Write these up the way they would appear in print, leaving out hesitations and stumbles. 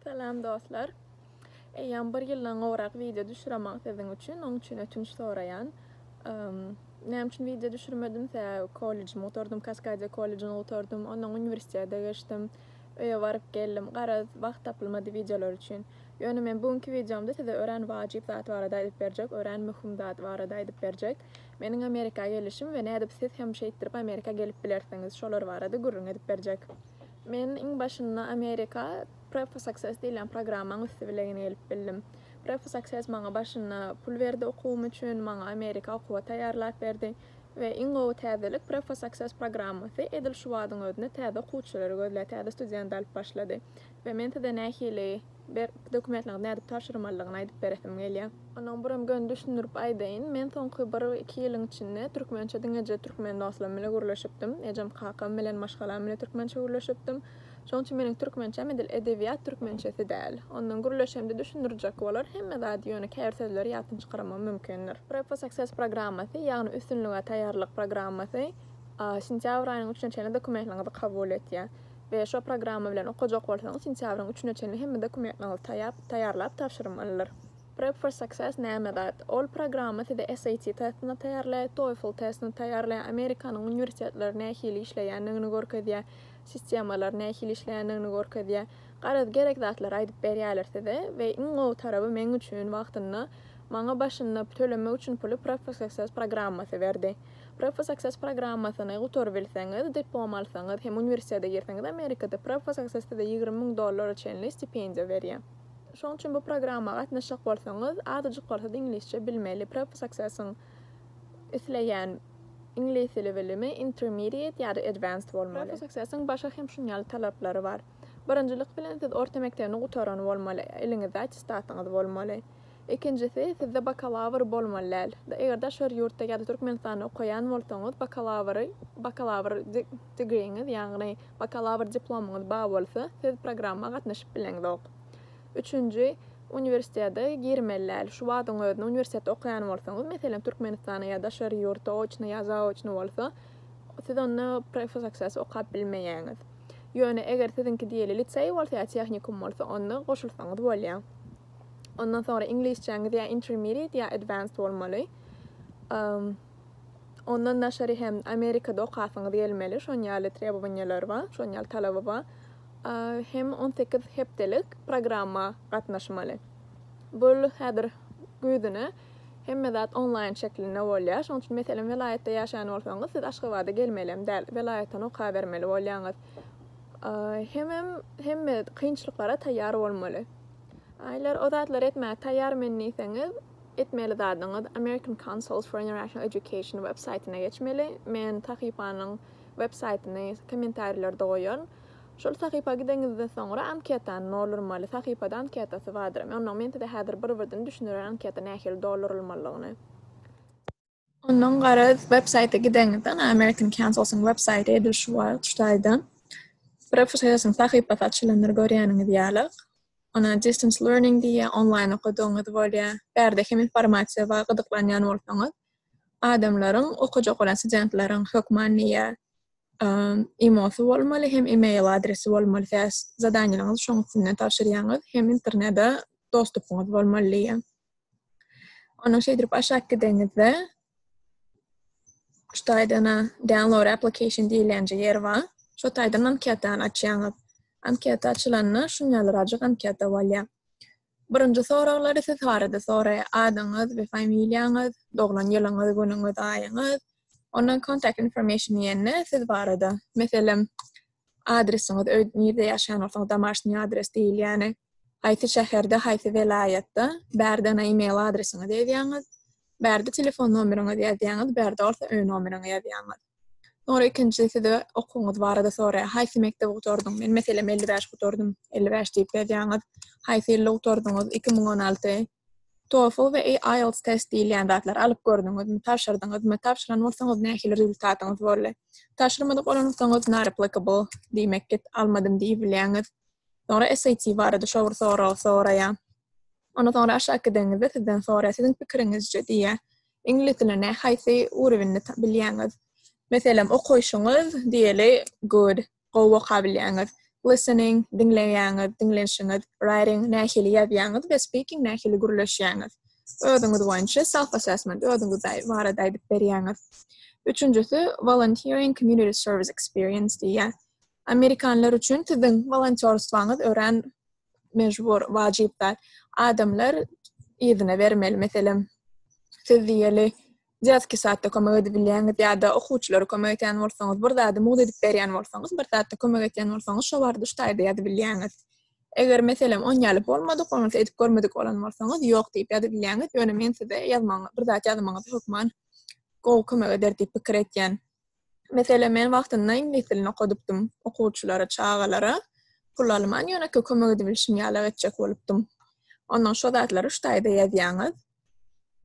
Salam dostlar. Eýýäm bir ýyldan gowrak wideo düşüremak siziň üçin, oň üçin ötünç soraýan. Näme üçin wideo düşürmedim? Sebäbi kollejimi gutardym, Kaskadiýa kollejini gutardym, ondan uniwersitete geçdim. Öýe baryp geldim. Garaz, wagt tapylmady wideolar üçin. Ýöne men bu günki wideomda size örän wajyp zat barada aýdyp berjek, örän möhüm zat barada aýdyp berjek. Meniň Amerika gelişim we nädip siz hem şeýtdirip Amerika gelip bilersiňiz, şolar barada gürrüň edip berjek. Men iň başynda Amerika Prep for Success diýilýän programmaň üsti bilen gelip bildim. Prep for Success maňa başynda pul berdi okuwym üçin, maňa Amerika okuwa taýýarlap berdi. We iň gowy täzelik Prep for Success programmasy edil şu wadyň özünde täze okuwçylary gözläp, täze student alyp başlady. We men size nähili ber dokumentleňizi nädip tabşyrmalydygyny aýdyp beresim gelýär. Onnoň birem göni düşündirip aýdaýyn, men soňky bir, iki ýylyň içinde türkmençe diňeje türkmen dostlarym bile gürleşipdim. Ejem, kakam bilen, maşgalam bile türkmençe gürleşipdim. Şonuň üçin meniň türkmençäm edil edebiýat türkmençesi däl. Ondan gürleşemde düşündirjek bolar hemme zady ýöne käbir sözleri ýatdan çykaramam mümkindir. Prep for Success programmasy, ýagny üstünlige taýýarlyk programmasy sentýabr aýynyň üçüne çenli dokumentleriňizi kabul etýär. We şo programma bilen okajak bolsaňyz sentýabryň üçüne çenli hemme dokumentleriňizi taýap taýýarlap tabşyrmalydyr. Prep for Success näme zat? Ol programma size SAT testine taýýarlaýar, TOEFL testine taýýarlaýar, Amerikanyň uniwersitetleri nähili işleýändigini görkezýär, sistemalar nähili işleýändigini görkezýär. Garaz gerek zatlary aýdyp berýärler size we iň gowy taraby meň üçin wagtynda maňa başynda tölemek üçin puly Prep for Success programmasy berdi. Prep for Success programmasyny gutarybilseňiz, diplom alsaňyz hem uniwersitete girseňiz Amerikada Prep for Success size 20 müň dollara çenli stipendiýa berýär. Şonuň üçin bu programma gatnaşjak bolsaňyz, azajyk bolsa-da iňlisçe bilmeli. Prep for Success-iň isleýän iňlis dili bilimi intermediate ýa-da advanced bolmaly. Prep for Success-iň başga hem şuny ýaly talaplary bar. Birinjilik bilen siz orta mekdebini gutaran bolmaly, eliňizde attestatyňyz bolmaly. Ikinjisi, sizde bakalawr bolmaly däl. Eger daşary ýurtda ýa-da Türkmenistanda okaýan bolsaňyz, bakalawry, bakalawr degreeňiz, ýagny bakalawr diplomyňyz bar bolsa, siz programma gatnaşyp bileňzok. Üçünji, uniwersitete girmeli däl. Şu wagtyň özünde uniwersitetde okaýan bolsaňyz, meselem, Türkmenistanda ýa daşary ýurtda oçno ýa zaoçno bolsa, siz onda Prep for Success okap bilmeýäňiz. Ýöne eger siziňki diýeli liseý bolsa ýa tehnikum bolsa, onda goşulsaňyz bolýar. Ondan soňra iňlisçäňiz ýa intermediate ýa advanced bolmaly. Ondan daşary hem Amerikada okasyňyz gelmeli. Şon ýaly trebowaniýalar bar, şon ýaly talaby bar. Hem 18 hepdelik programma gatnaşmaly. Bul häzir güýzüne hemme zat onlaýn şeklinde bolýar. Şonuň üçin meselem welaýatda ýaşaýan bolsaňyz siz Aşgabada gelmelem däl. Welaýatdan okabermeli bolýaňyz. Hemem hemme kynçylyklara taýýar bolmaly. Aýlar o zatlary etmäge taýýar men diýseňiz, etmeli zadyňyz American Councils for International Education web saýtyna geçmeli. Men sahypanyň web saýtyny kommentariýlerde goýaryn. Şol sahypa gideňizden soňra anketany doldurmaly. Sahypada anketasy bardyr. Onnoň men size häzir bir-birden düşündirerin anketa nähili doldurylmalydygyny. Ondan garaz web saýta gideňizde, American Councilsyň web saýty edil şu wagt şu taýda. Prep for Success-iň sahypasy açylandyr görýäniňiz ýaly. Ona distance learning diýýär, onlaýn okadygyňyz bolýar. Bärde hem informasiýa bar, gyzyklanýan bolsaňyz. Adamlaryň, okajak bolan studentleriň hökman diýýär, imo-sy bolmaly hem email adresi bolmaly. Siz zadaniýalaryňyzy şoň üstünden tabşyrýaňyz, hem internete dostupyňyz bolmaly diýýär. Ondan şeýdip aşak gideňizde şu taýdan download application diýilýänje ýer bar. Şo taýdan anketany açýaňyz. Anketa açylanda şuň ýaly anketa bolýar. Birinji soraglary siz barada soraýar. Adyňyz we familiýaňyz, doglan ýylyňyz, günüňiz, aýyňyz. Ondan contact information diýende siz barada. Meselem, adresiňiz, öý nirde ýaşaýan bolsaňyz, domaşnyý adres diýilýäni. Haýsy şäherde, haýsy welaýatda, bärde email adresiňizi ýazýaňyz, bärde telefon nomeriňizi ýazýaňyz, bärde bolsa öý nomeriňi ýazýaňyz. Soňra ikinji size okuwyňyz barada soraýar. Haýsy mekdebi gutardyň? Men meselem 55 gutardym. 55 diýip ýazýaňyz. Haýsy ýylda gutardyňyz? 2016. TOEFL we IELTS test diýilýän zatlary alyp gördüňizmi, tabşyrdyňyzmy? Tabşyran bolsaňyz nähili rezultatyňyz boldy? Tabşyrmadyk bolan bolsaňyz not applicable diýmek git almadym diýip bilýäňiz. Soňra SAT barada şo bir soragy soraýar. Ondan soňra aşak gideňizde sizden soraýar, siziň pikiriňizçe diýýär. Iňlis dilini haýsy urovinde bilýäňiz? Meselem, okaýşyňyz diýeli good, gowy okabilýäňiz. Listening, diňleýäňiz, diňlenişiňiz, writing, nähili ýazýaňyz we speaking, nähili gürleşýäňiz. Özüňiz boýunça self-assessment, özüňiz barada aýdyp berýäňiz. Üçünjisi volunteering community service experience diýýär. Amerikanlar üçin siziň wolontýorstwaňyz örän mejbur, wajyp zat. Adamlar yzyna bermeli. Meselem, siz diýeli, detskiý sadda kömek edip bilýäňiz ýa-da okuwçylara kömek edýän bolsaňyz, bir zady mugt edip berýän bolsaňyz, bir zatda kömek edýän bolsaňyz, şo barada şu taýda ýazyp bilýäňiz. Eger meselem on ýaly bolmadyk, bolmasa edip görmedik bolan bolsaňyz, ýok diýip ýazyp bilýäňiz. Ýöne men size ýazmagyňyz, bir zat ýazmagyňyzy hökman gowy kömek eder diýip pikir etýän. Meselem, men wagtynda iňlis dilini okadypdym okuwçylara, çagalara. Pul alman, ýönekeý kömek edibilşim ýalak etjek bolupdym. Ondan şo zatlary şu taýda ýazýaňyz.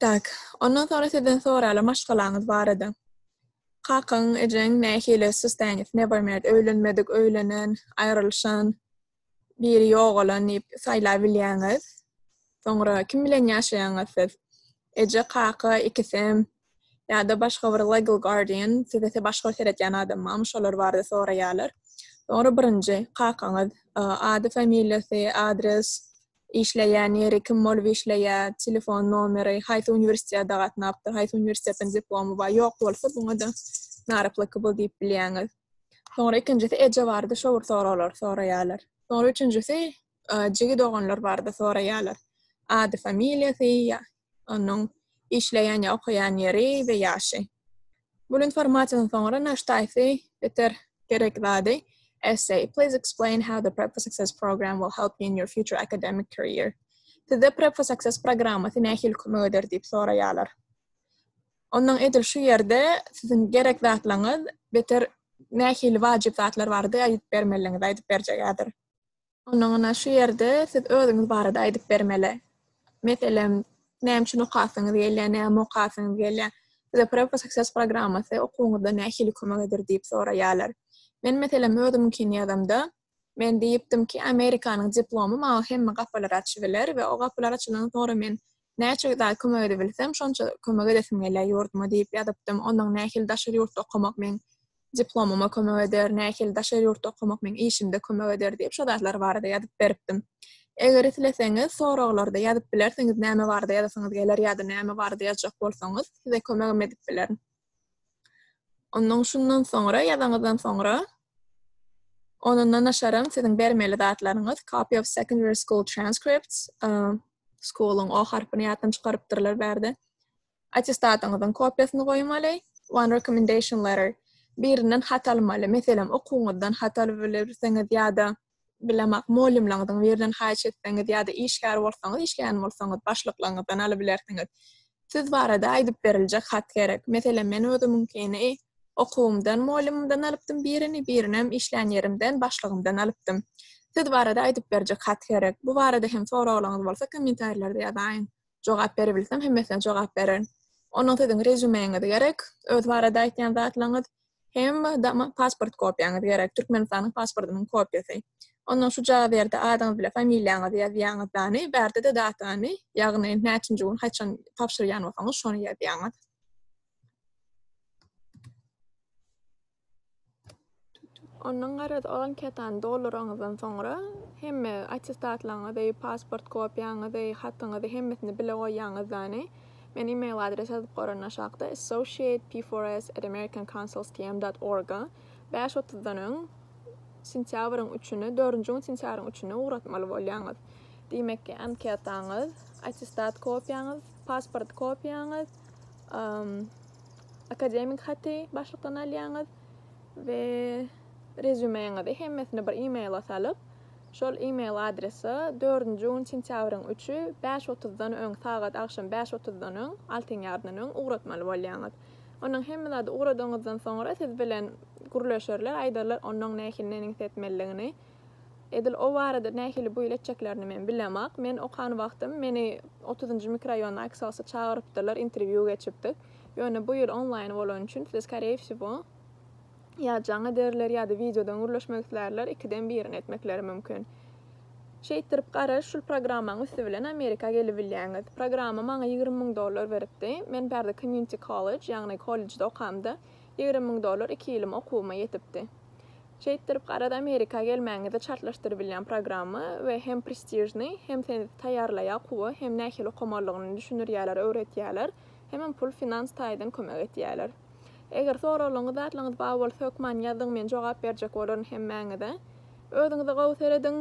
Tak, ondan soňra sizden soraly maşgalaňyz barada. Kakaň, ejeň nähili sostoýaniýasy, never married, öýlenmedik, öýlenen, aýrylyşan, biri ýogalan diýip saýlap bilýäňiz. Soňra kim bilen ýaşaýaňyz siz? Eje, kaka, ikisem ýa-da başga bir legal guardian, size başga bir seretýän adam barmy, şolar barada soraýarlar. Soňra birinji, kakaňyz, ady, familiýasy, adres, işleýän ýeri, kim bolup işleýär, telefon nomeri, haýsy uniwersitete gatnapdyr, haýsy uniwersitetden diplomy bar, ýok bolsa buňa-da not applicable diýip bilýäňiz. Soňra ikinjisi eje barada şo bir soraglary soraýarlar. Soňra üçünjisi jigi doganlar barada soraýarlar. Ady, familiýasy, onuň işleýän ýa okaýan ýeri we ýaşy. Bul informasiýadan soňra naştaýsy beter gerek zady essay. Please explain how the Prep for Success program will help you in your future academic career. Size Prep for Success programmasy nähili kömek eder diýip soraýarlar. Ondan edil şu ýerde siziň gerek zatlaryňyz beter nähili wajyp zatlar barada aýdyp bermeliňizi aýdyp berjek häzir. Ondan ynha şu ýerde siz özüňiz barada aýdyp bermeli. Meselem, näme üçin okasyňyz gelýär, näme okasyňyz gelýär? Size Prep for Success programmasy okuwyňyzda nähili kömek eder diýip soraýarlar. Men meselem özümiňkini ýazamda, men diýipdim ki, Amerikanyň diplomy maňa hemme gapylary açyp biler we o gapylar açylandan soňra men näçe zat kömek edebilsem, şonça kömek edesim gelýär ýurduma diýip ýazypdym. Ondan nähili daşary ýurtda okamak meň diplomyma kömek eder, nähili daşary ýurtda okamak meň işimde kömek eder diýip şo zatlar barada ýazyp beripdim. Eger isleseňiz soraglarda ýazyp bilersiňiz näme barada ýazasyňyz geler ýa-da näme barada ýazjak bolsaňyz size kömegem edip bilerin. Ondan şundan soňra ýazanyňyzdan soňra onundan daşaram siziň bermeli zatlaryňyz copy of secondary school transcripts, school-yň o harpyny ýatdan çykarypdyrlar bärde. Attestatyňyzyň kopiýasyny goýmaly. One recommendation letter. Birinden hat almaly. Meselem, okuwyňyzdan hat alyp bilersiňiz ýa-da bilemok, mugallymlaryňyzyň birinden haýyş etseňiz ýa-da işgär bolsaňyz, işleýän bolsaňyz, başlyklaryňyzdan alybilersiňiz. Siz barada aýdyp beriljek hat gerek. Meselem, men özümiňkini okuwymdan mugallymymdan alypdym birini, birinem işlän ýerimden başlygymdan alypdym. Siz barada aýdyp berjek hat gerek. Bu barada hem soraglaryňyz bolsa kommentariýalarda ýazaýyň. Jogap berebilsem hemmesine jogap bererin. Ondan siziň rezýumeňiz gerek, öz barada aýtýan zatlaryňyz hem pasport kopiýaňyz gerek, Türkmenistanyň pasportynyň kopiýasy. Ondan şu jaz ýerde adyňyz bile familiýaňyzy ýazýaňyz dany, bärde-de datany, ýagny näçinji gün haçan tabşyrýan bolsaňyz şony ýazýaňyz. Ondan garaz ol anketany dolduranyňyzdan soňra hemme attestatlaryňyzy, pasport kopiýaňyzy, hatyňyzy hemmesini bile goýýaňyz dany. Men email adres ýazyp goran aşakda associate p4s at americanconsulstm dot org-a bäş otuzdan öň sentýabryň üçüne, dördünji gün sentýabryň üçüne ugratmaly bolýaňyz. Diýmek ki anketaňyz, attestat kopiýaňyz, pasport kopiýaňyz, akademik haty başlykdan alýaňyz we rezýumeňizi hemmesini bir e-maila salyp, şol e-mail adrese dördünji gün sentýabryň üçi bäş otuzdan öň sagat agşam bäş otuzdan öň, altyň ýaryndan öň ugratmaly bolýaňyz. Ondan hemme zady ugradaňyzdan soňra siz bilen gürleşerler, aýdarlar ondan nähili neneňsi etmelidigini. Edil o barada nähili bu ýyl etjeklerini men bilemak. Men okan wagtym meni otuzynjy mikroraýona Axelsa çagyrypdyrlar, interwýu geçipdik. Ýöne bu ýyl onlaýn bolany üçin size skoree wsego ýa jaň ederler ýa-da wideodan gürleşmek islärler, ikiden birini etmekleri mümkin. Şeýtdirip gara şul programmaň üsti bilen Amerika gelibilýäňiz. Programma maňa 20 müň dollar beripdi. Men bärde community college, ýagny kollejde okamda 20 müň dollar iki ýylym okuwyma ýetipdi. Şeýtdirip garaz Amerika gelmäňizi çaltlaşdyrybilýän programma we hem prestižnyý, hem seni taýýarlaýar okuwa, hem nähili okamalygyny düşündirýärler, öwretýärler, hemem pul finans taýdan kömek etýärler. Eger soraglaryňyz zatlaryňyz bar bolsa hökman ýazyň men jogap berjek bolaryn hemmäňize. Özüňize gowy serediň.